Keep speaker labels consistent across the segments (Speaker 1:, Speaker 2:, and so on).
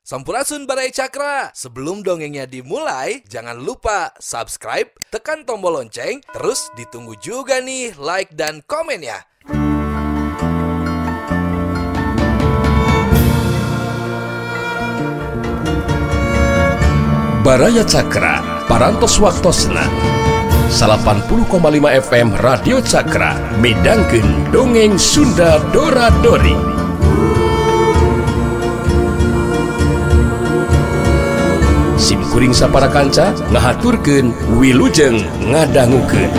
Speaker 1: Sampurasun Baraya Cakra. Sebelum dongengnya dimulai, jangan lupa subscribe, tekan tombol lonceng, terus ditunggu juga nih like dan komen ya.
Speaker 2: Baraya Cakra, Parantos Waktosna 80,5 FM Radio Cakra midangkeun dongeng Sunda Dora Dori. Sim kuring sapara kanca ngahaturkeun wilujeng ngadangukeun.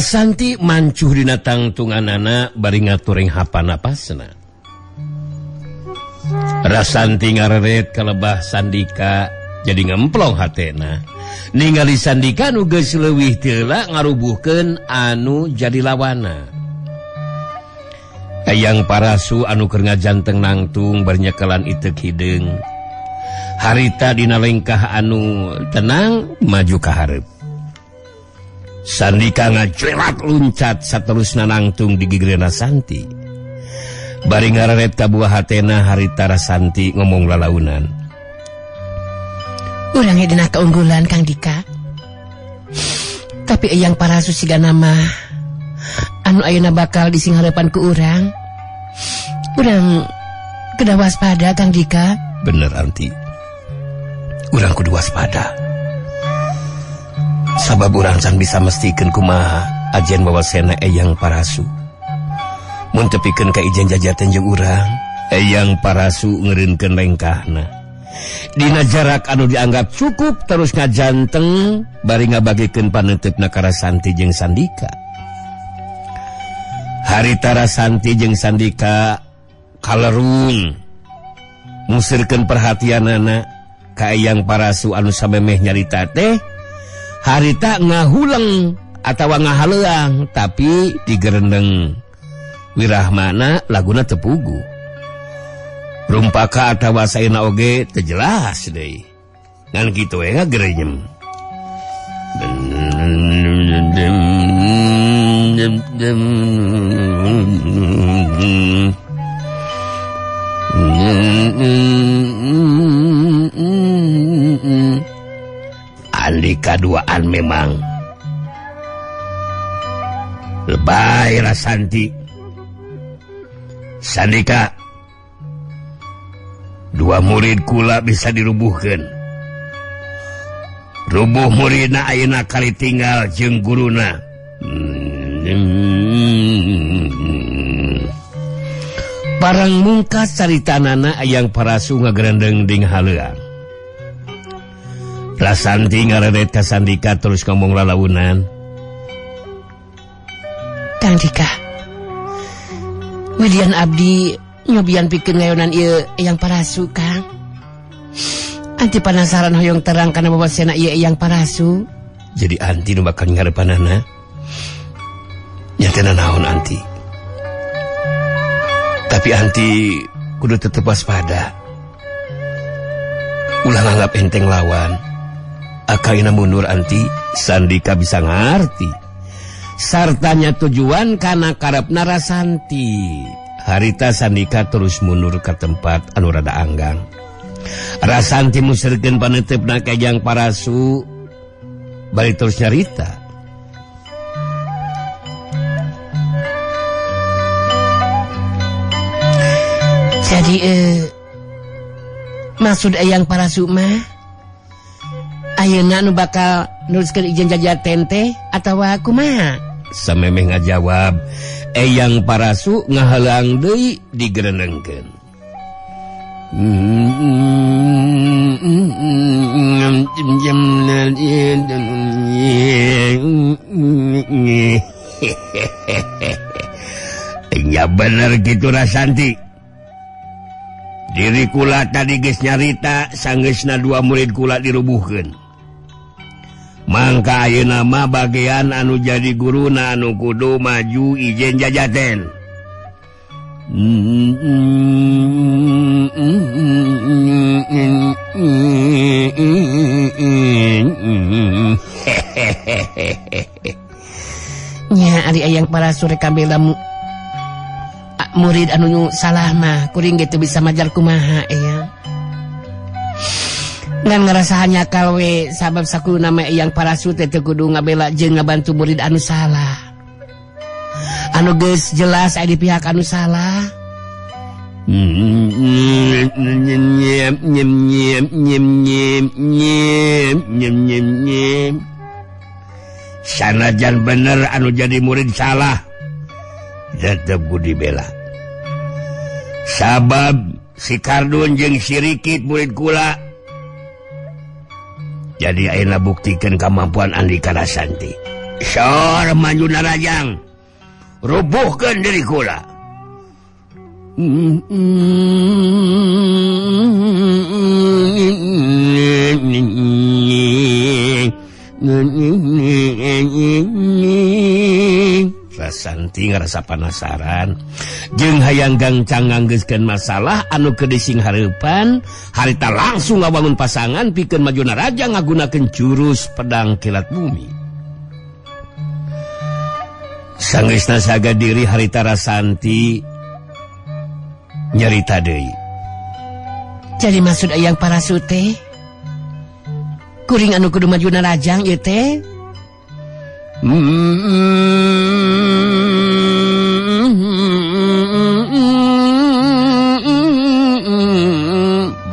Speaker 3: Santi mancuh dina tangtunganana bari ngaturing hapa napasna. Rasanti ngareret kalebah Sandika jadi ngemplong hatena. Ningali Sandika nu geus leuwih teula ngarubuhkeun anu jadi lawana. Hayang Parasu anu keur ngajanteng nangtung bari nyekelan iteuk hideung. Harita dina lengkah anu tenang maju ka hareup. Sandika ngajelat luncat saterusna nangtung di gigireuna Santi. Bari ngareret ka buah hatena harita Rasanti ngomong lalaunan.
Speaker 4: Urang dina keunggulan Kang Dika. Tapi Eyang Parasu siga nama anu ayeuna bakal disingharepan ku urang. Urang kedah waspada Kang Dika.
Speaker 3: Bener Anti. Urang kudu waspada. Sabab urang can bisa mestikeun kumaha ajen wawasena Eyang Parasu. Mun tepikeun ka ijen jajaten jeung urang, Eyang Parasu ngeureunkeun lengkahna. Dina jarak anu dianggap cukup terus ngajanteng bari ngabagikeun paneuteup ka Rasanti jeung Sandika. Harita Rasanti jeung Sandika kalerung musirkeun perhatianana ka Eyang Parasu anu samemeh nyarita teh. Harita ngahuleng atawa ngahaleang tapi digerendeng wirahmana laguna tepugu. Rumpaka atawa saena oge teu jelas deui. Ngan kitu we ngagerenyem. Andika duaan memang lebay Rasanti. Sandika dua murid kula bisa dirubuhkeun. Rubuh muridna ayeuna kali tinggal jeung guruna. Parang mungkas caritanana Eyang Parasu ngagerendeng ding haleuang. Rasanti ngareret ka Sandika terus ngomong lalaunan.
Speaker 4: Kang Dika, widian abdi nyobian pikeun ngayonan ieu Eyang Parasu Kang. Anti penasaran hoyong terang kana babasena ieu Eyang Parasu.
Speaker 3: Jadi anti nu bakal ngarepanana. Nyatana naon anti. Tapi anti kudu tetep waspada. Ulah nganggap enteng lawan. Akaina mundur anti, Sandika bisa ngarti. Sartanya tujuan kana karepna Rasanti. Harita Sandika terus mundur ke tempat anu rada anggang. Rasanti musirkeun paneuteup ka Eyang Parasu bari terus nyarita.
Speaker 4: Jadi maksud Eyang Parasu mah ayeuna nu bakal nuruskeun ijen jajaten teh atawa kumaha?
Speaker 3: Samemeh ngajawab, Eyang Parasu ngahalang deui digerenengkeun. Ya bener gitu Rasanti. Diri kula tadi geus nyarita sanggeusna dua murid kula dirubuhkeun. Mangka ayeuna mah bagian anu jadi guruna anu kudu maju ijen jajaten.
Speaker 4: Nya ari ayang para sore kabela murid anu salah mah kuring gitu bisa majar kumaha eyang. Ngan ngerasa hanya kalwe sabab saku nama eyang parasu teh teu kudu ngabela jeung ngabantu murid anu salah. Anu geus jelas aya di pihak anu salah.
Speaker 3: Sanajan bener anu jadi murid salah tetep kudu dibela. Sabab si Kardun jeung si Rikit murid kula. Jadi ayeuna buktikeun kemampuan Andika Rasanti. Sor maju narajang, rubuhkeun diri kula. Rasanti ngarasa penasaran jeung hayang gancang nganggeuskeun masalah anu keur dising hareupan harita langsung ngabangun pasangan pikeun maju naraja ngagunakeun jurus pedang kilat bumi. Sanggeusna saga diri harita Rasanti nyarita deui.
Speaker 4: Jadi maksud ayang parasu teh kuring anu kudu maju narajang ieu teh?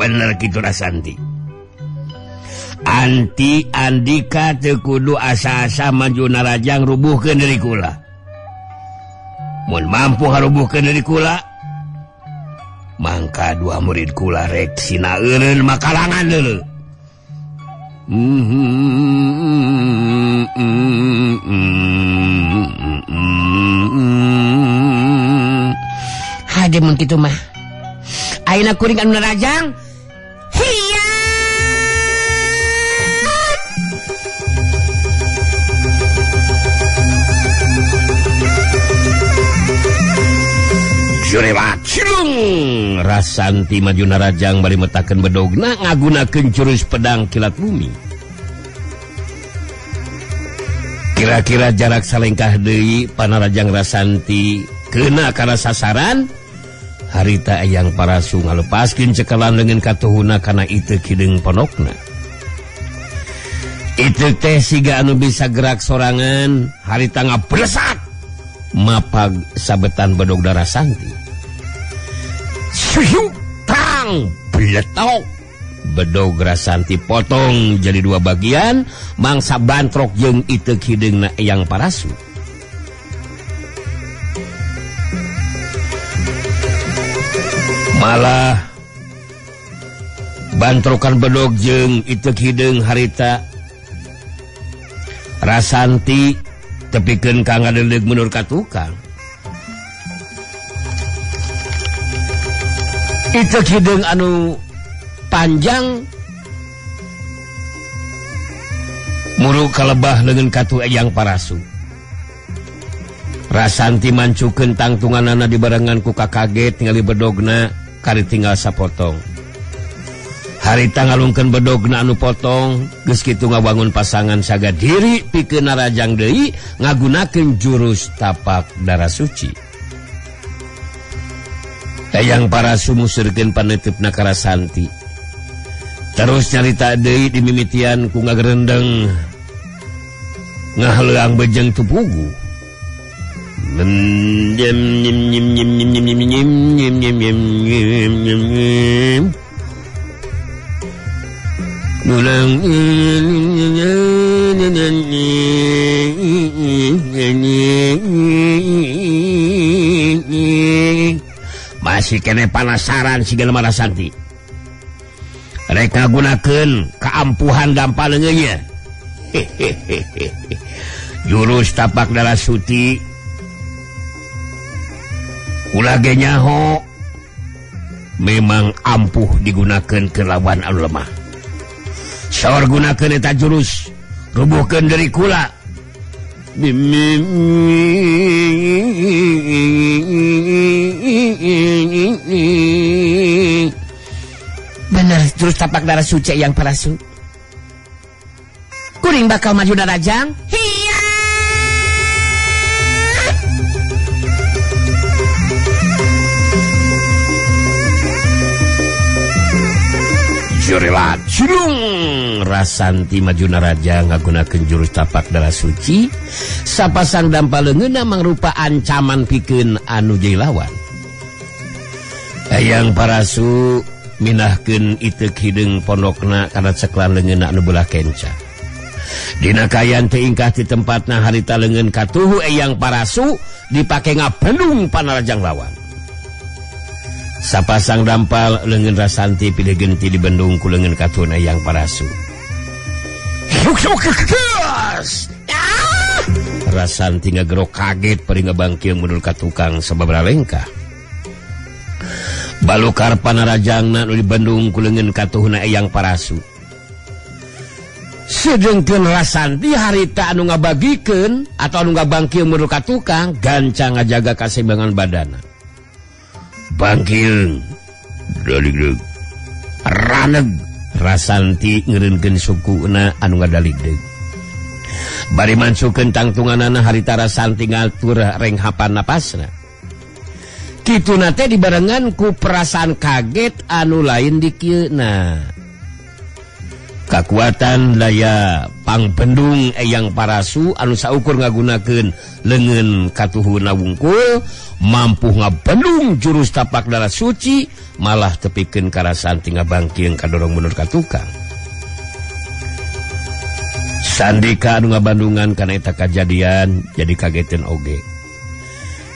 Speaker 3: Bener kitu Rasanti. Anti Andika teu kudu asa-asa maju narajang rubuhkeun diri kula. Mun mampu harubuhkeun diri kula, mangka dua murid kula rek sinaeureun makalangan deuleu.
Speaker 4: Hade mun kitu mah. Ayeuna kuring anu narajang. Hiya!
Speaker 3: Surewat cilung Rasanti maju narajang bari metakeun bedogna ngagunakeun jurus pedang kilat bumi. Kira-kira jarak salengkah deui panarajang Rasanti kena kana sasaran harita eyang parasu ngalepaskeun cekelan leungeun katuhuna kana iteuk hideung ponokna. Iteuk teh siga anu bisa gerak sorangan harita ngabresak mapag sabetan bedog Rasanti. Syuh tang bletok bedog Rasanti potong jadi dua bagian mangsa bantrok jeung iteuk hideungna eyang parasu. Malah bantrokan bedog jeung iteuk hideung harita Rasanti tepikeun ka ngadeuleuh mundur ka tukang. Iteuk hideung anu panjang muru kalebah leungeun katu eyang parasu. Rasanti mancukeun tangtunganana dibarengan ku kakaget ningali bedogna kari tinggal sapotong. Harita ngalungkeun bedogna anu potong geus kitu ngabangun pasangan saga diri pikeun narajang deui ngagunakeun jurus tapak darah suci. Eyang parasu musurkeun paneuteup ka Rasanti. Terus nyarita deui dimimitian ku ngagerendeng ngahleuang bejeng tupugu. Masih kene panasaran siga Rasanti. Rek ngagunakeun kaampuhan dampal leungeunnya. Jurus tapak darah suci ulah ge nyaho memang ampuh digunakeun ke lawan anu lemah. Saur gunakeun eta jurus rubuhkeun deui kula.
Speaker 4: Bener jurus tapak darah suci yang parasu. Kuring bakal maju darajang. Hiya.
Speaker 3: Jurilat cilung Rasanti maju naraja ngagunakeun jurus tapak darah suci. Sapasang dampal leungeunna mangrupa ancaman pikeun anu jadi lawan. Hayang Parasu minahkeun iteuk hideung pondokna kana ceklan leungeunna anu belah kenca. Dina kaayaan teu ingkah ti tempatna harita leungeun katuhu Eyang Parasu dipake ngabendung panarajang lawan. Sapasang dampal leungeun Rasanti pilih genti dibendung ku leungeun katuhuna Eyang Parasu. Rasanti ngagerok kaget pari ngabangkil mundur ka tukang sababaraha lengkah. Balukar panarajangna nu dibendung ku leungeun katuhuna Eyang Parasu. Sedengkeun Rasanti harita anu ngabagikeun atau anu ngabangkil mundur ka tukang gancang ngajaga kaseimbangan badana. Bangkil daligdeg raneg Rasanti ngeureunkeun sukuna anu ngadaligdeg. Bari mansukeun tangtunganana harita Rasanti ngatur renghapan napasna. Kituna teh dibarengan ku perasaan kaget anu lain dikieuna. Kakuatan daya pangbendung Eyang Parasu anu saukur ngagunakeun leungeun katuhuna wungkul mampu ngabendung jurus tapak darah suci malah tepikeun ka Rasanti ngabangkieung kadorong mundur ka tukang. Sandika anu ngabandungan kana eta kajadian jadi kageteun oge.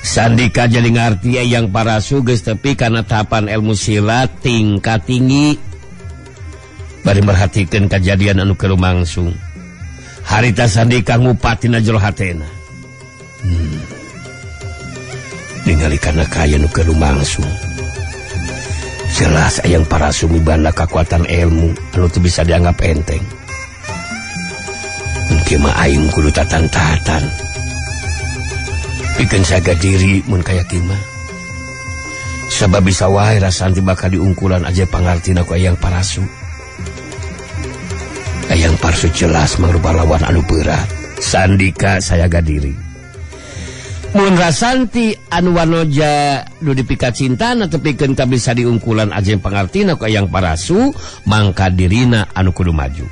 Speaker 3: Sandika jadi ngarti Eyang Parasu geus tepi kana tahapan ilmu silat tingkat tinggi. Bari merhatikeun kajadian anu keur lumangsung. Harita Sandika ngupatina jero hatena. Ningali kana kaya nu keur lumangsung. Jelas Eyang Parasu mibanda kakuatan ilmu anu teu bisa dianggap enteng. Mun kieu mah aing kudu tatan-tatan. Pikeun saga diri mun kaya kieu mah. Sabab bisa wae Rasanti bakal diungkulan aja pangartina ku Eyang Parasu. Eyang Parasu jelas mangrupa lawan anu berat. Sandika sayaga diri. Mun Rasanti anu wanoja nu dipika cintana tepikeun ka bisa diungkulan aja pangartina ku Eyang Parasu, mangka dirina anu kudu maju.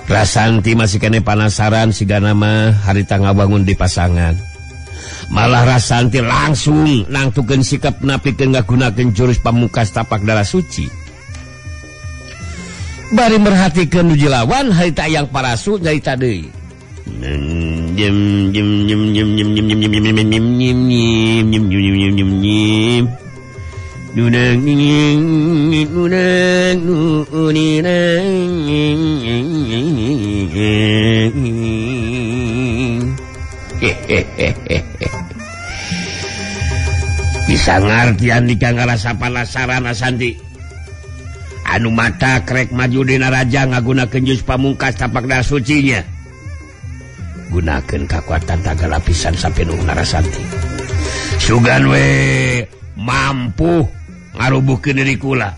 Speaker 3: Rasanti masih kene panasaran sigana mah harita ngabangun di pasangan. Malah Rasanti langsung nangtukeun sikapna pikeun ngagunakeun jurus pamungkas tapak darah suci. Bari merhatikeun nu lawan harita Eyang Parasu nyarita deui. Bisa ngartian dika ngarasa panasaran Rasanti. Anu mata krek maju dina raja ngagunakeun jurus pamungkas tapak darah sucinya. Gunakeun kakuatan taga lapisan sapenuhna Rasanti. Sugan we mampu ngarubuhkeun diri kula.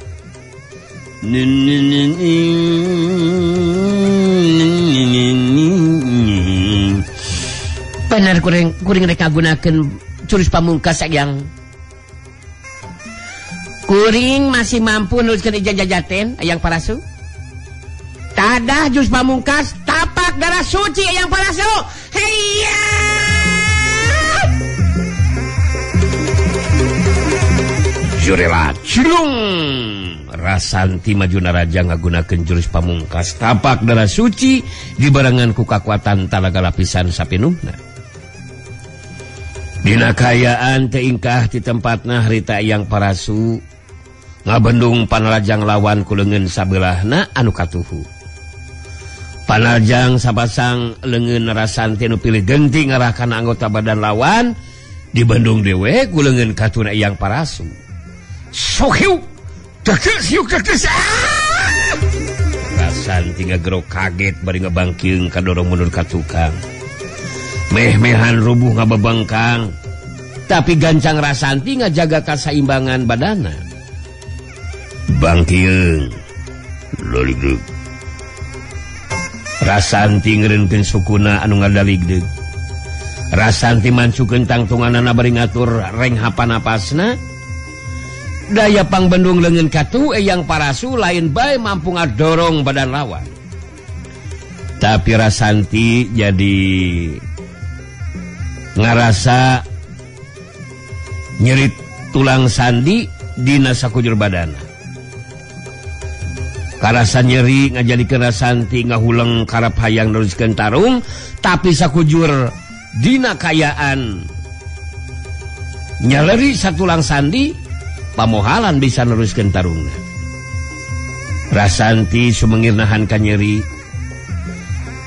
Speaker 4: Bener kuring rek ngagunakeun jurus pamungkas yang kuring masih mampu nuruskeun ijajajaten Eyang Parasu. Tadah jurus pamungkas tapak darah suci Eyang Parasu. Heya!
Speaker 3: Jurela cilung Rasanti maju naraja ngagunakeun jurus pamungkas tapak darah suci dibarengan ku kakuatan talaga lapisan sapinuhna. Dina kayaan teu ingkah di tempatna harita Eyang Parasu ngabendung panalajang lawan ku leungeun sabelahna anu katuhu. Panalajang sapasang leungeun Rasanti nu pilih genti ngarahkan anggota badan lawan dibendung dewe ku leungeun katuna Eyang Parasu. Sok hiuk dekes hiuk dekes. Rasanti ngagero kaget bari ngebangkiung kadorong mundur ka tukang. Meh-mehan rubuh ngabebengkang, tapi gancang Rasanti ngajaga kasaimbangan badana. Bangkiung laligdeg. Rasanti ngeureunkeun sukuna anu ngadaligdeg. Rasanti mancukeun tangtunganana bari ngatur renghapan napasna. Daya pangbendung leungeun katu Eyang Parasu lain bae mampu ngadorong badan lawan. Tapi Rasanti jadi ngarasa nyerit tulang sandi dina sakujur badana. Karasa nyeri ngajadikeun Rasanti ngahuleng karep hayang neruskeun tarung, tapi sakujur dina kayaan nyaleri satulang sandi pamohalan bisa neruskeun tarungna. Rasanti sumengir nahan ka nyeri.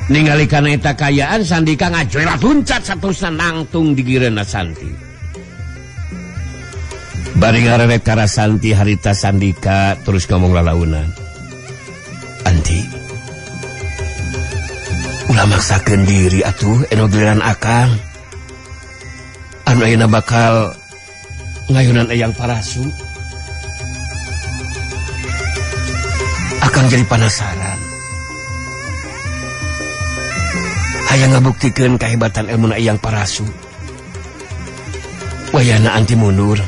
Speaker 3: Ningali kana eta kayaan Sandika ngajoelat luncat saterusna nangtung digireun Rasanti. Bari ngareret ka Rasanti harita Sandika terus ngomong lalaunan. Anti, ulah maksakeun diri atuh eno giliran akang. Anu ayeuna bakal ngayunan Eyang Parasu. Akang jadi penasaran. Hayang ngabuktikeun kahebatan ilmu Eyang Parasu. Wayahna anti mundur.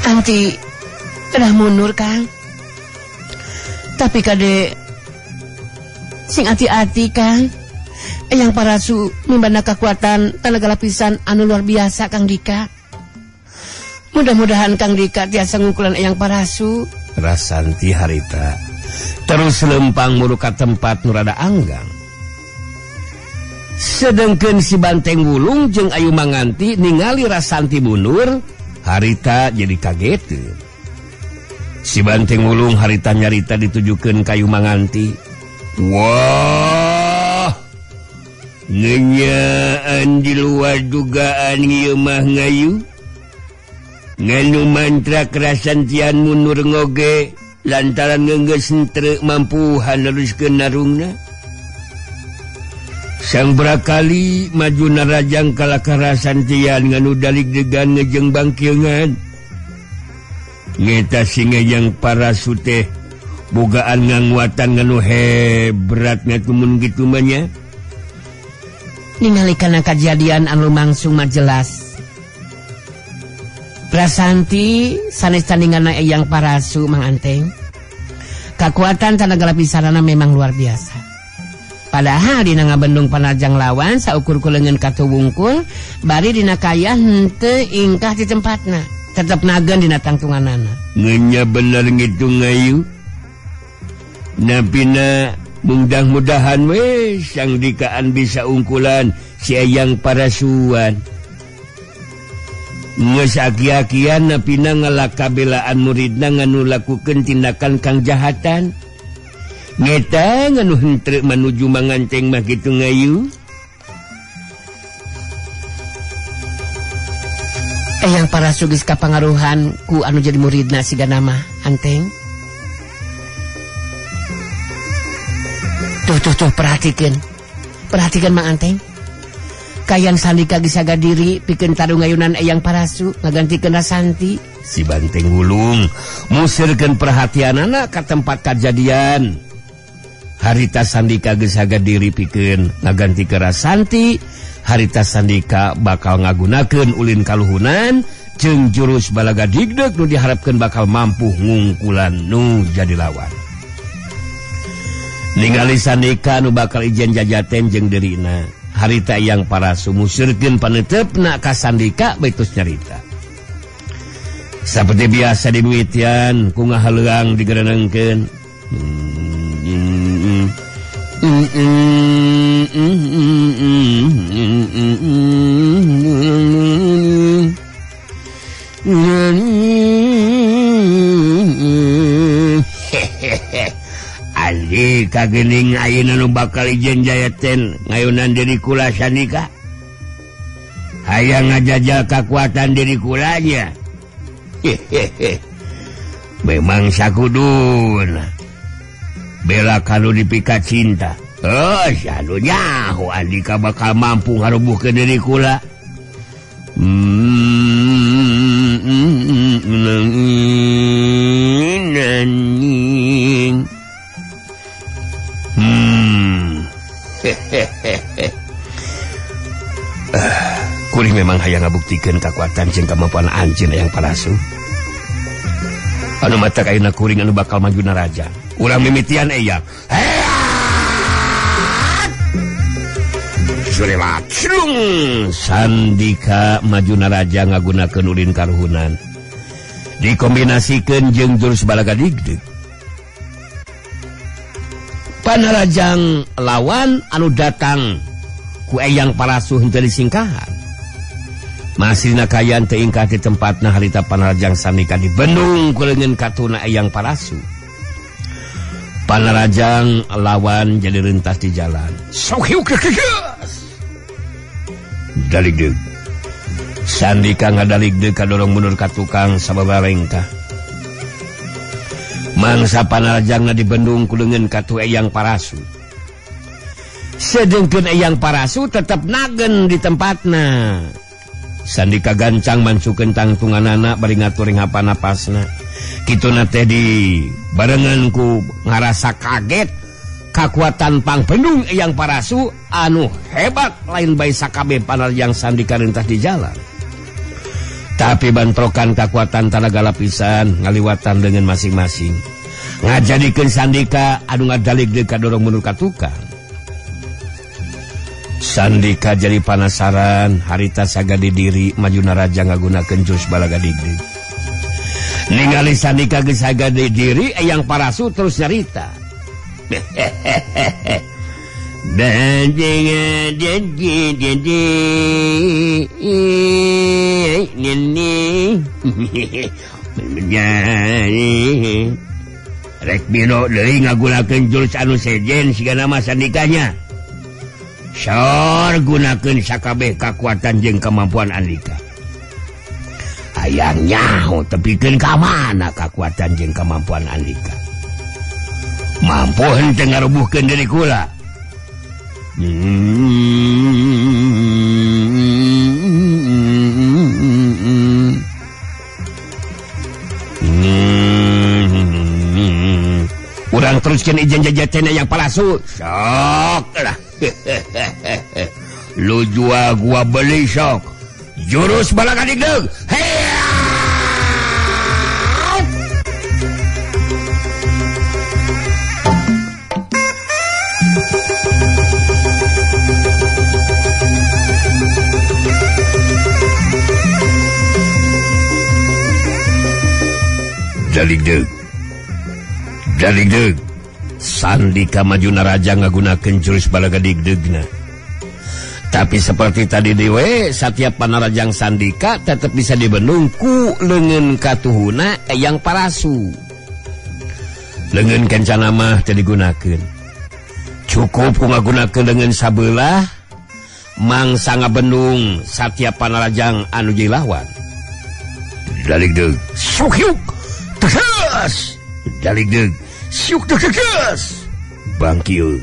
Speaker 4: Anti telah mundur, Kang. Tapi kade sing ati-ati, Kang. Eyang Parasu mimbana kekuatan tenaga lapisan anu luar biasa, Kang Dika. Mudah-mudahan Kang Dika tiasa ngungkulan Eyang Parasu.
Speaker 3: Rasanti harita terus lempang muru ka tempat nu rada anggang. Sedengkeun si Banteng Wulung jeung Ayu Manganti ningali Rasanti mundur, harita jadi kageteun. Si Banteng Wulung harita nyarita ditujukeun ka Ayu Manganti. Wah, ngenyaan di luar dugaan ieu mah ngayu. Nganu mantra kerasantian mundur ngoge lantaran ngeunggeus henteu mampuhan neruskeun narungna. Sang brakali maju narajang kalakah Rasantian nganu dalig-degan ngejeng bangkiungan. Ngeta singa yang Parasu teh bogaan nganguatan nganu hebrat ngatumun kitu mah nya.
Speaker 4: Ningali kana kajadian anu langsung mah jelas. Rasanti sanes tandinganna Eyang Parasu Mang Anteng. Kakuatan tanaga lapisanana memang luar biasa. Padahal dina ngabendung panajang lawan saukur ku leungeun katu wungkul, bari dina kaya henteu ingkah di tempatna, tetep nageun dina tangtunganana.
Speaker 3: Ngenya bener ngitung ayu. Napina mudah-mudahan we sang dikaan bisa ungkulan si Eyang Parasuan. Geus aki-akian napina ngalakabelaan muridna nganu lakukeun tindakan kang jahatan. Ngeta nganu henteu manuju manganteng mah kitu ngayu.
Speaker 4: Eyang Parasu geus kapangaruhan ku anu jadi muridna siga nama Anteng. Tuh tuh tuh perhatikeun. Perhatikeun Mang Anteng. Kayan Sandika geus saga diri pikeun tarung ngayunan Eyang Parasu ngagantikeun Rasanti.
Speaker 3: Si Banteng Wulung musirkeun perhatianana ka tempat kajadian. Harita Sandika geus saga diri pikeun ngagantikeun Rasanti. Harita Sandika bakal ngagunakeun ulin kaluhunan jeung jurus balaga digdeg nu diharapkeun bakal mampu ngungkulan nu jadi lawan. Ningali Sandika nu bakal ijen jajaten jeung dirina. Harita Eyang Parasu musirkeun paneutepna ka Sandika baitus nyarita. Saperti biasa dimimitian ku ngahaleang digerenengkeun. Andika geuning ayeuna nu bakal ijen jayaten ngayunan diri kula Sandika. Hayang ngajajal kakuatan diri kulanya. Hehehe. Memang sakuduna. Bela kanu dipika cinta. Oh, anu nyaho Andika bakal mampu ngarubuhkeun diri kula. Kuring memang hayang ngabuktikeun kakuatan jeung kemampuan anjeun Eyang Parasu. Anu mata ayeuna kuring anu bakal maju naraja. Urang mimitian Eyang. Surelat. Sandika maju naraja ngagunakeun ulin karuhunan. Dikombinasikeun jeung jurus balaga digdeg. Panarajang lawan anu datang ku Eyang Parasu henteu disingkahan. Masihna kayan teu ingkah di tempatna harita Panarajang Sandika dibendung ku leungeun katuna Eyang Parasu. Panarajang lawan jadi rentas di jalan. Daligdeug. Sandika ngadaligdeug kadorong mundur ka tukang sababaraha rengkah. Mangsa Panarajangna dibendung ku leungeun katu Eyang Parasu. Sedengkeun Eyang Parasu tetep nagen di tempatna. Sandika gancang mancukeun tangtunganana bari ngatur ringhapa napasna. Kituna teh di barengan ku ngarasa kaget kakuatan pangbendung Eyang Parasu anu hebat lain bae sakabeh Panarajang Sandika rentas di jalan. Tapi bantrokan kakuatan tanaga lapisan ngaliwatan dengan masing-masing. Ngajadikeun Sandika anu ngadaligdeug kadorong mundur ka tukang. Sandika jadi panasaran harita sagadi diri maju naraja ngagunakeun jurus balaga digdeg. Ningali Sandika geus sagadi diri Eyang Parasu terus nyarita. Rek biro deui ngagunakeun jurus anu sejen sigana mah Sandikanya. Sor gunakeun sakabeh kakuatan jeung kemampuan Andika. Hayang nyaho tepikeun ka mana kakuatan jeung kemampuan Andika. Mampu henteu ngarubuhkeun diri kula. Urang teruskeun ijen jajaten Eyang Parasu. Sok lah. Lu jual gua beli sok. Jurus balaga digdeg. Daligdeg. Daligdeg. Sandika maju naraja ngagunakeun jurus balaga digdegna. Tapi seperti tadi dewe, setiap Panarajang Sandika tetap bisa dibendung ku leungeun katuhuna Eyang Parasu. Leungeun kencana mah teu digunakeun. Cukup ku ngagunakeun leungeun sabelah mangsa ngabendung setiap Panarajang anu jadi lawan. Daligdeg. Sukyuk. Tegas. Daligdeg. Siuk tegas. Bangkieu.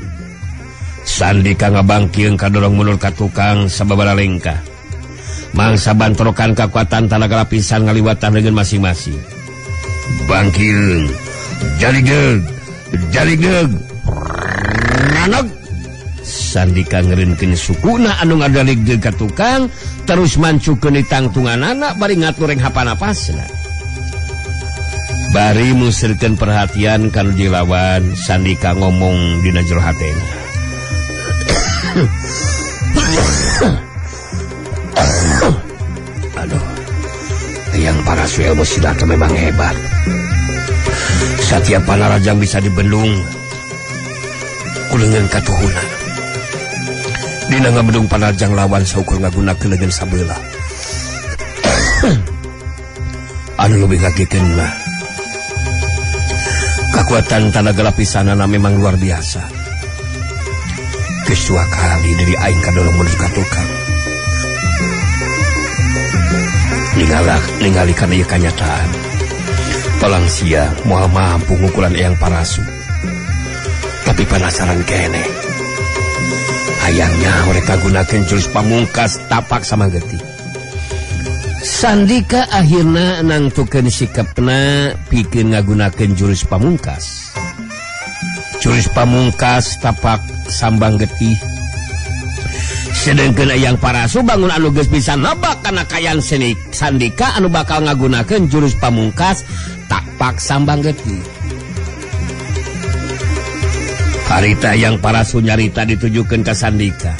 Speaker 3: Sandika ngabangkieun kadorong mundur ka tukang sababaraha lengkah. Mangsa bantrokan kakuatan tanaga lapisan ngaliwatan dengan masing-masing. Bangkieun. Daligdeg. Daligdeg. Raneg. Sandika ngeureunkeun sukuna anu ngadaligdeg ka tukang terus mancukeun di tangtunganana bari ngatur renghapan napasna. Bari musirkeun perhatian kanu lawan, Sandika ngomong dina jero hatena. Aduh, Eyang Parasu ilmu silat memang hebat. Setiap Panarajang bisa dibendung. Ku leungeun katuhuna. Dina ngabedung panarjang lawan saukur ngagunakeun leungeun sabelah. Anu leuwih ngagekeun mah kakuatan tanaga lapisanana memang luar biasa. Geus dua kali diri aing kadolong menuju ka tukang. Ningali kana ieu kanyataan. Palang sia moal mampu ngukulan Eyang Parasu. Tapi penasaran keneh. Hayangnya mereka gunakan jurus pamungkas tapak sama getih. Sandika akhirna nangtukeun sikapna pikeun ngagunakeun jurus pamungkas. Jurus pamungkas tapak sambang getih. Sedengkeun Eyang Parasu bangun anu geus bisa nebak kana kayan Sandika anu bakal ngagunakeun jurus pamungkas tapak sambang getih. Harita Eyang Parasu nyarita ditujukeun ka Sandika.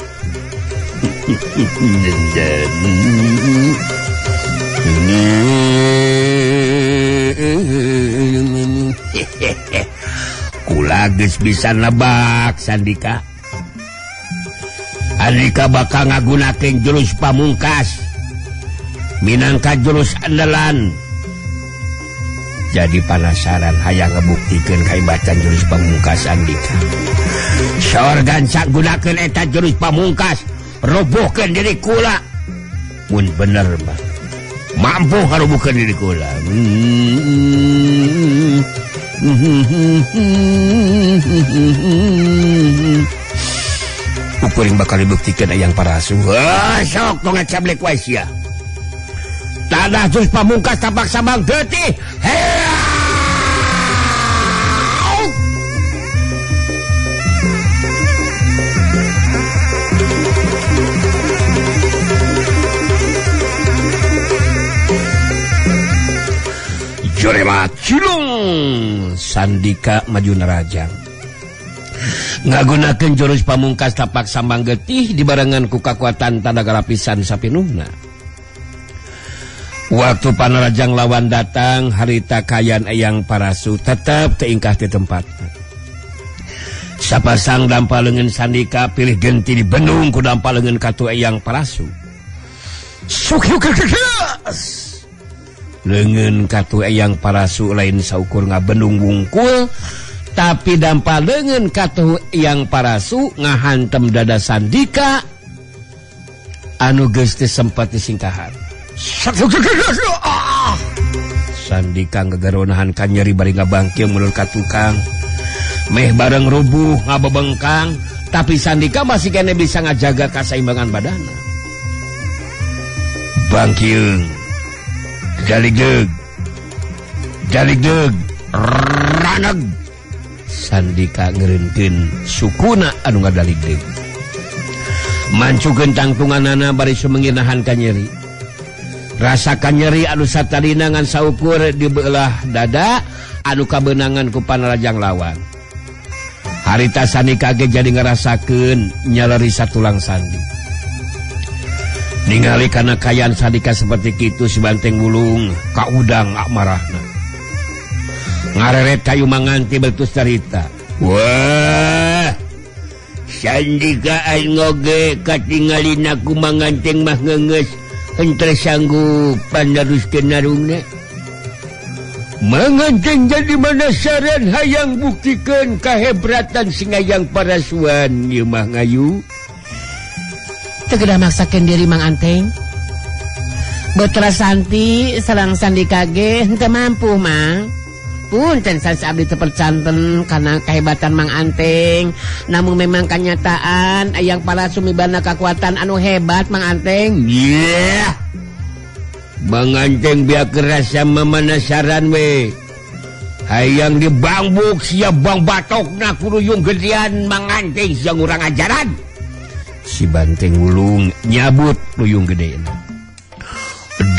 Speaker 3: Kula geus bisa nebak Sandika. Andika bakal ngagunakeun jurus pamungkas minangka jurus andalan. Jadi penasaran hayang ngebuktikeun kaibatan jurus pamungkas Andika. Saur gancang gunakeun eta jurus pamungkas, robohkeun diri kula. Mun bener mah mampu ngarobohkeun diri kula. Kuring bakal dibuktikan Eyang Parasu. Sok tong ngacablek wae sia. Tanah jurus pamungkas tapak sambang getih. Jorema cilung Sandika maju nerajang. Ngagunakeun jurus pamungkas tapak sambang getih dibarengan ku kakuatan tanaga lapisan sapinuhna. Waktu panarajang lawan datang, harita kayan Eyang Parasu tetep teingkah di tempat. Sapasang dampa leungeun Sandika pilih genti di bendung ku dampa leungeun katu Eyang Parasu. Leungeun katu Eyang Parasu lain saukur ngabendung wungkul, tapi dampa leungeun katuh Eyang Parasu ngahantem dada Sandika anu geus teu sempat disingkahan. Sandika ngegeronahan kanyeri bari ngabangkil mundur ka tukang. Meh bareng rubuh ngabebengkang, tapi Sandika masih kene bisa ngajaga kasaimbangan badana. Bangkil. Jaligdeg. Jaligdeg. Raneg. Sandika ngerenkeun sukuna anu ngadaligdeg. Mancukeun tangtunganana bari sumengir nahan kanyeri. Rasa kanyeri anu satadina ngan saukur di beulah dada anu kabeunangan ku panarajang lawan. Harita Sandika ge jadi ngarasakeun nyaleri satulang sandi. Ningali kana kayan Sandika seperti kitu si Banteng Wulung kaudang amarahna. Ngareret kayu manganti betus carita. Wah, Sandika aing oge katingalina ku manganteng mah ngeungeus henteu sanggup panaruskeun narungna. Manganteng jadi manasaran hayang buktikeun kahebratan singayang Parasuan ieu mah ngayu.
Speaker 4: Teu kedah maksakeun diri Mang Anteng. Betra Santi sareng Sandika ge henteu mampu Mang. Punten sanes abdi teu percanten kana kahebatan Mang Anteng. Namun memang kanyataan Eyang Parasu mibana kakuatan anu hebat Mang Anteng.
Speaker 3: Yeah. Mang Anteng biak rasa mamanasaran we. Hayang dibangbuk sia bang batokna kuruyung gedean Mang Anteng sia ngurang ajaran. Si Banteng Wulung nyabut luyung gedean.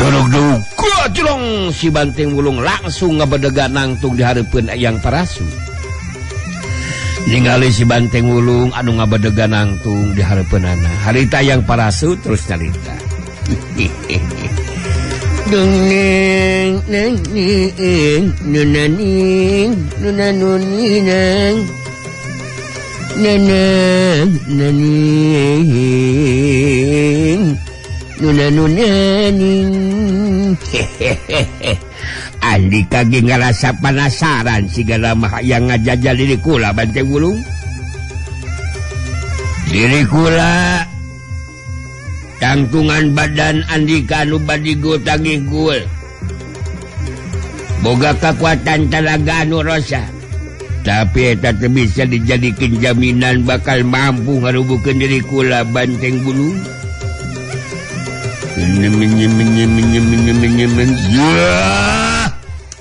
Speaker 3: Dorog-dorog kaclong si Banteng Wulung langsung ngabedega nangtung di hareupeun Eyang Parasu. Ningali si Banteng Wulung anu ngabedega nangtung di hareupeunana. Harita Eyang Parasu terus nyarita.
Speaker 4: Dongeng neng ning nunaning nunanuninang.
Speaker 3: Neneng nening nuna nunaning. Andika ge ngarasa penasaran sigala mah yang ngajajal diri kula Banteng Wulung. Diri kula tangtungan badan Andika anu badigo tangih gul. Boga kekuatan tenaga anu rosa. Tapi eta teu bisa dijadikeun jaminan bakal mampu ngarubukeun diri kula Banteng Wulung.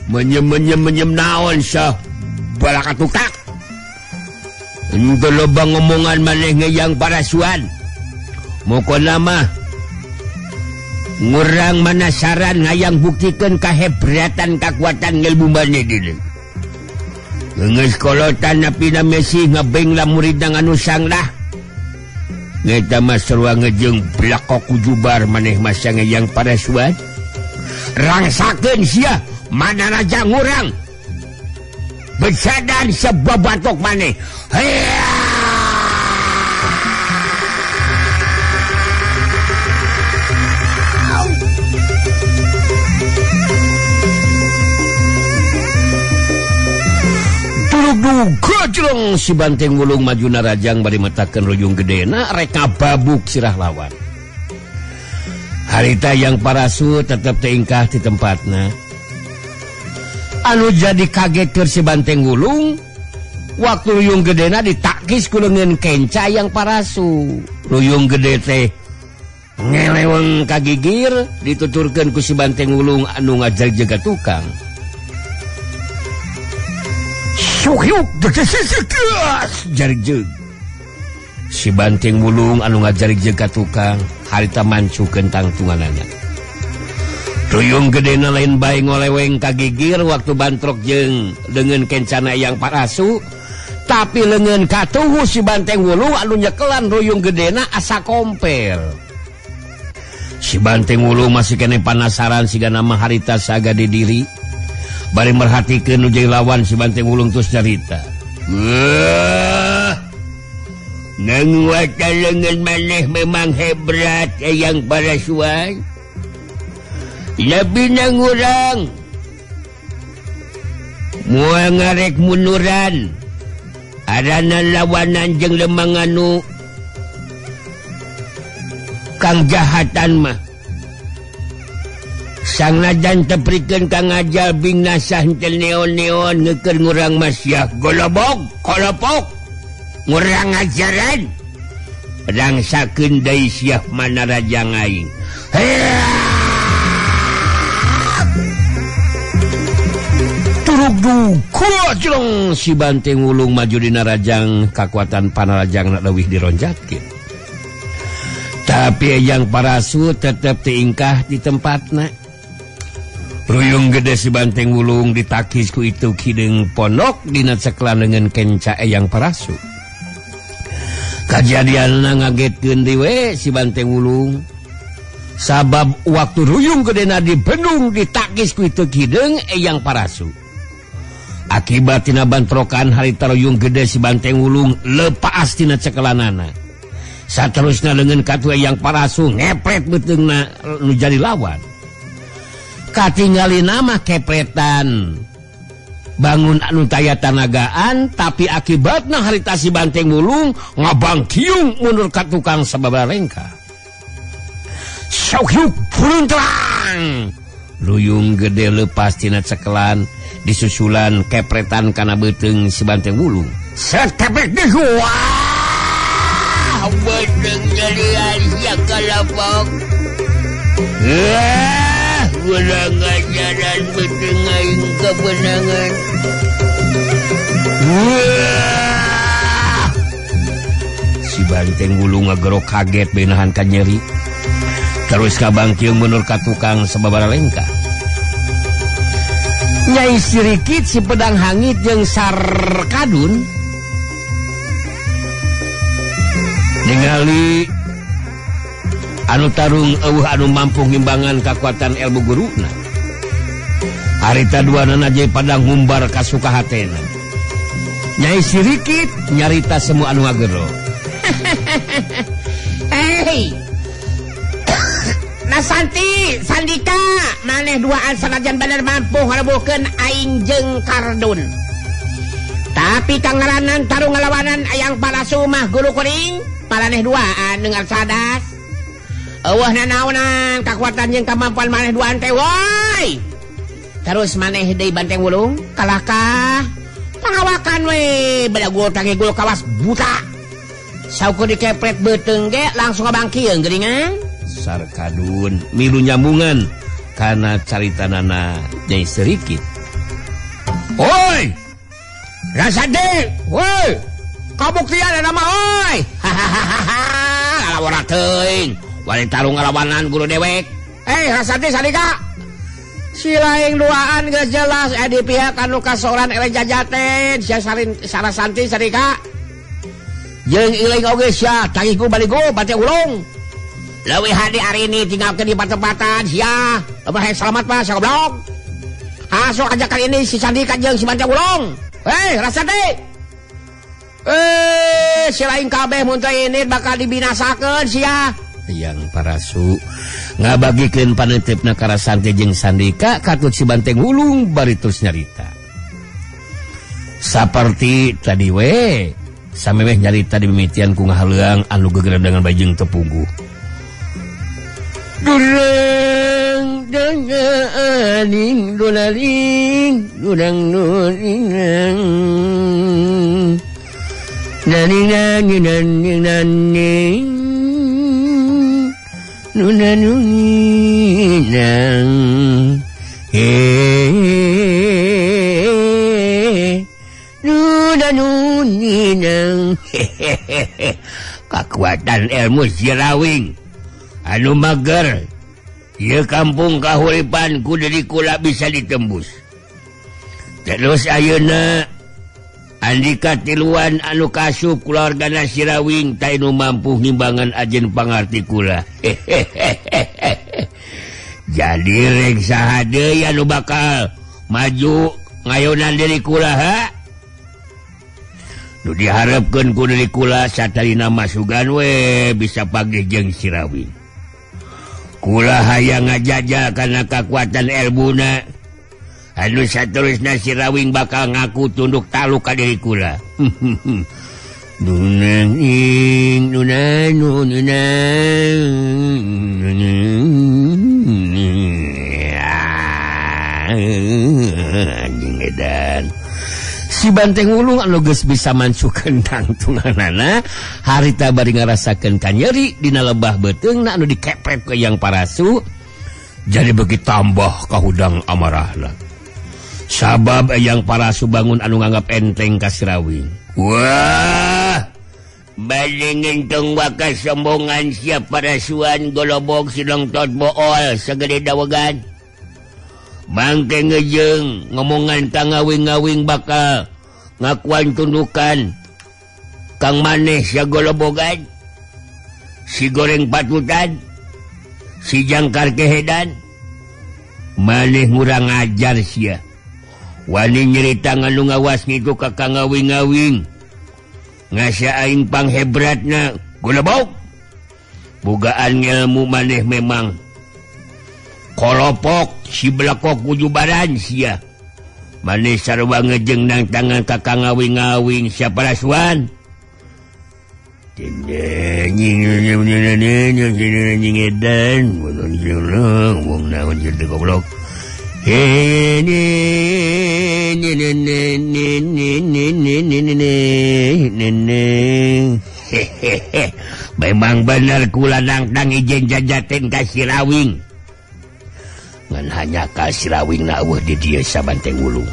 Speaker 3: Menyem naon sah balaka tukak. Henteu loba ngomongan maneh ngeyang parasuan. Mokona mah ngurang manasaran hayang buktikeun kahebratan kakuatan ilmu maneh deui. Geus kolotan napina mesih ngebeng lah murid anu sanglah. Ngeta mah sarua ngejeng blakok kujubar maneh mah ngeyang parasuan. Rangsakeun sia mana raja ngurang. Besadan sebabatok maneh. Gojlong si Banteng Wulung maju narajang bari metakeun ruyung gedena rek ngababuk sirah lawan. Harita yang parasu tetep teingkah di tempatna. Anu jadi kaget keur si Banteng Wulung waktu ruyung gedena ditakis ku leungeun kenca yang parasu. Ruyung gede teh ngeleweng ka gigir dituturkeun ku si Banteng Wulung anu ngajagjeg ka tukang. Jarik si Banteng Wulung anu ngajarik ka tukang harita mancukeun tangtunganana. Ruyung gedena lain bae ngoleweng ka gigir waktu bantrok jeung leungeun kencana yang parasu, tapi leungeun katuhu si Banteng Wulung anu nyekelan ruyung gedena asa kompel. Si Banteng Wulung masih kene panasaran sigana mah harita saga di diri. Bari merhatikeun nu jadi lawan si Banteng Wulung terus carita. Wah. Nanguatan leungeun maneh memang hebrat eyang parasuan. Lebih nangurang. Moal ngarek munduran. Arana lawanan jeung lemang anu kang jahatan mah. Sangnajan teprikeun kang ajal bing nasah henteu neon-neon ngeukeun ngurang masyah golobog kolopok ngurang ajaran rangsakeun deui siah manarajang aing. Turugdug kuajlong si Banteng Wulung maju dina rajang kakuatan panarajang nak leuwih dironjatkeun. Tapi yang parasu tetep teingkah di tempatna. Ruyung gede si Banteng Wulung ditakis ku itu hideung pondok dina ceklan dengan kenca eyang parasu. Kajadianna ngagetkeun deui we si Banteng Wulung. Sabab waktu ruyung gedena dibendung ditakis ku itu hideung eyang parasu. Akibat tina bantrokan harita ruyung gede si Banteng Wulung lepaas tina cekelanana. Saterusna leungeun katu eyang parasu ngepret beuteungna nu jadi lawan. Katingali nama kepretan bangun anu taya tanagaan, tapi akibatna harita si Banteng Wulung ngabangkiung mundur ka tukang sababaraha lengkah. Sokyuk puluntrang ruyung gede lepas tina cekelan disusulan kepretan kana beuteung si Banteng Wulung. Set kepret deui wah beuteung jadian sia kalapok. Urang ajaran beuteung aing kebenangan. Wah! Si Banteng Wulung ngagerok kaget benahan ka nyeri. Terus kabangkiung mundur ka tukang sababaraha lengkah. Nyai Sirikit si pedang hangit jeung Sarkadun ningali anu tarung eueuh anu mampu ngimbangan kakuatan ilmu guruna. Harita duanana je padang ngumbar ka sukahatena. Nyai Sirikit nyarita semua anu ngagero.
Speaker 4: Hei. Nasanti, Sandika, maneh duaan sanajan bener mampu ngarebuhkeun aing jeung Kardun. Tapi kangaranan tarung ngalawanan ayang Parasu mah guru kuring, paraneh duaan dengar sadas. Eueuh nanaonan kakuatan jeung kamampuan maneh duaan teh woi. Terus maneh deui Banteng Wulung kalahkah pangawakan we bedagul tangigul kawas buta. Saukur dikepret beuteung ge langsung ngabangkieun geuningan.
Speaker 3: Sarkadun milu nyambungan kana caritanana Nyai Sirikit.
Speaker 4: Oi! Rasade, woi! Kabuktian ada mah oi. Hahaha, lalawara teuing. Wani tarung ngalawanan guru dewek. Rasade Sandika. Si laing duaan geus jelas di pihak anu kasoran eleh jajaten sia Sarasanti Sandika. Jeung iling oge sia tangihku baligo Banteng Wulung. Leuwih hade ari ini tinggalkeun di patempatan sia. Lamun hayang selamat mah sia goblok. Asok ajakan ini si Sandika jeung si Banteng Wulung. Rasade. Si lain kabeh mun teh ini bakal dibinasakeun sia.
Speaker 3: Yang Parasu ngabagikeun panetepna ka Rasanti jeung Sandika katut si Banteng Wulung bari terus nyarita. Saperti tadi we samemeh nyarita dimimitian ku ngahaleuang anu gegeredangan bajeng tepunggu. Durang danganing dolaring durang nurinang naning naning naning naning nunanuninang nunanuninang.
Speaker 4: Kakuatan ilmu Sirawing anu mager ieu kampung kahuripan ku deui kula bisa ditembus. Terus ayeuna Andika tiluan anu kasup keluargana Sirawing teh nu mampu ngimbangan ajen pangarti kula. Jadi rek saha deui anu bakal maju ngayonan diri kula ha? Nu diharepkeun ku diri kula satalina masugan we bisa pagih jeung Sirawing. Kula hayang ngajajal kana kakuatan elmuna. Anu saterusna Sirawing bakal ngaku tunduk taluk ka diri kula. Nunang ing nunang nunang. Anjing edan.
Speaker 3: Si Banteng Wulung anu geus bisa mansukeun tangtunganana harita bari ngarasakeun kanyeri dina lebah beuteungna anu dikepret ku Eyang Parasu jadi beuki tambah kahudang amarahna. Sabab Eyang Parasu bangun anu nganggap enteng ka Sirawing.
Speaker 4: Wah, balingin tong wakas sombongan sia Parasuan golobog sidong tot bool segede dawegan. Bangke ngejeng ngomongan kang ngawing-ngawing bakal ngakuan tundukan kang maneh sia golobogan, si goreng patutan, si jangkar kehedan. Maneh ngurang ajar sia. Wani nyerita nganu ngawas ngitu ka kang ngawing-ngawing. Ngasa aing panghebratna golobog. Bogaan ngelmu maneh memang kolopok si belakok ujubaran sia. Maneh sarua ngejeng nang tangan ka kang ngawing-ngawing sia Parasuan. Goblok. Memang bener kula nangtang ijen jajaten ka Sirawing. Ngan hanya ka Sirawing na eueuh di dieu Sabanteng Wulung.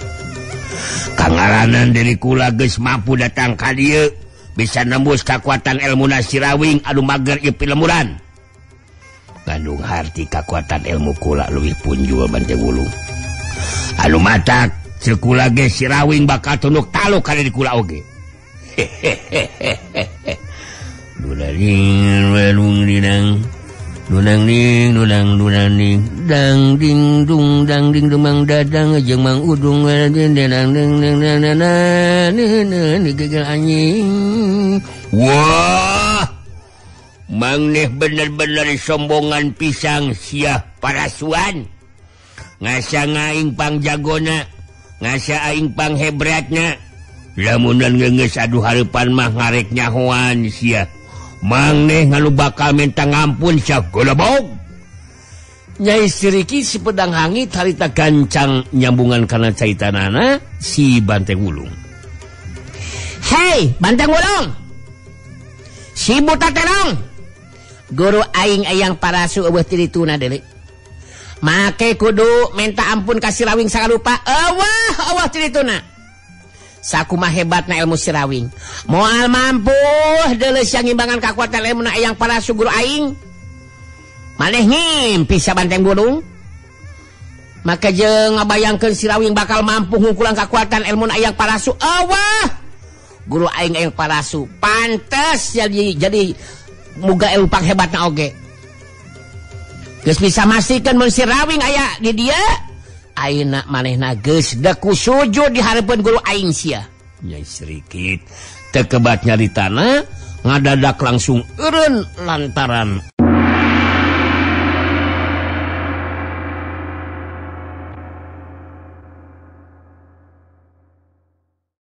Speaker 4: Kangaranan diri kula geus mampu datang ka dieu bisa nembus kakuatan ilmuna Sirawing anu mager ieu pilemuran. Ngandung harti kakuatan ilmu kula leuwih punjul Banteng Wulung. Anu matak ceuk kula ge Sirawing bakal tunduk taluk ka diri kula oge. Hehehe. Dularing walung dinang.
Speaker 3: Dunang ning dunang dunang ning dang ding dung dang ding dumang dadang jeung Mang Udung ding dang ding ding dang gegel anjing. Wah, mangneh bener-bener sombongan pisang sia parasuan. Ngasa ngaing pang jagona, ngasa aing pang hebratna. Lamunan geus adu hareupan mah ngarek nyahoan sia. Mangneh ngalu bakal minta ngampun sia golobog. Nyai Siriki si pedang hangit harita gancang nyambungan kana caitanana si Banteng Wulung.
Speaker 4: Hei Banteng Wulung, si buta terong, guru aing ayang parasu eueuh tirituna deui. Make kudu minta ampun ka Sirawing sakarupa eueuh eueuh tirituna. Sakumaha hebatna ilmu Sirawing, moal mampu deuleu sia ngimbangan kakuatan ilmuna eyang parasu guru aing. Maneh ngimpi sia Banteng Wulung. Maka jeung ngabayangkeun Sirawing bakal mampu ngungkulan kakuatan ilmuna eyang parasu. Eueuh guru aing eyang parasu pantes jadi muga ilmu panghebatna oge. Geus bisa mastikeun mun Sirawing aya di dieu. Ayeuna manehna geus deku sujud di hareupeun guru aing sia.
Speaker 3: Nyai Sirikit teu kebat nyaritana ngadadak langsung eureun lantaran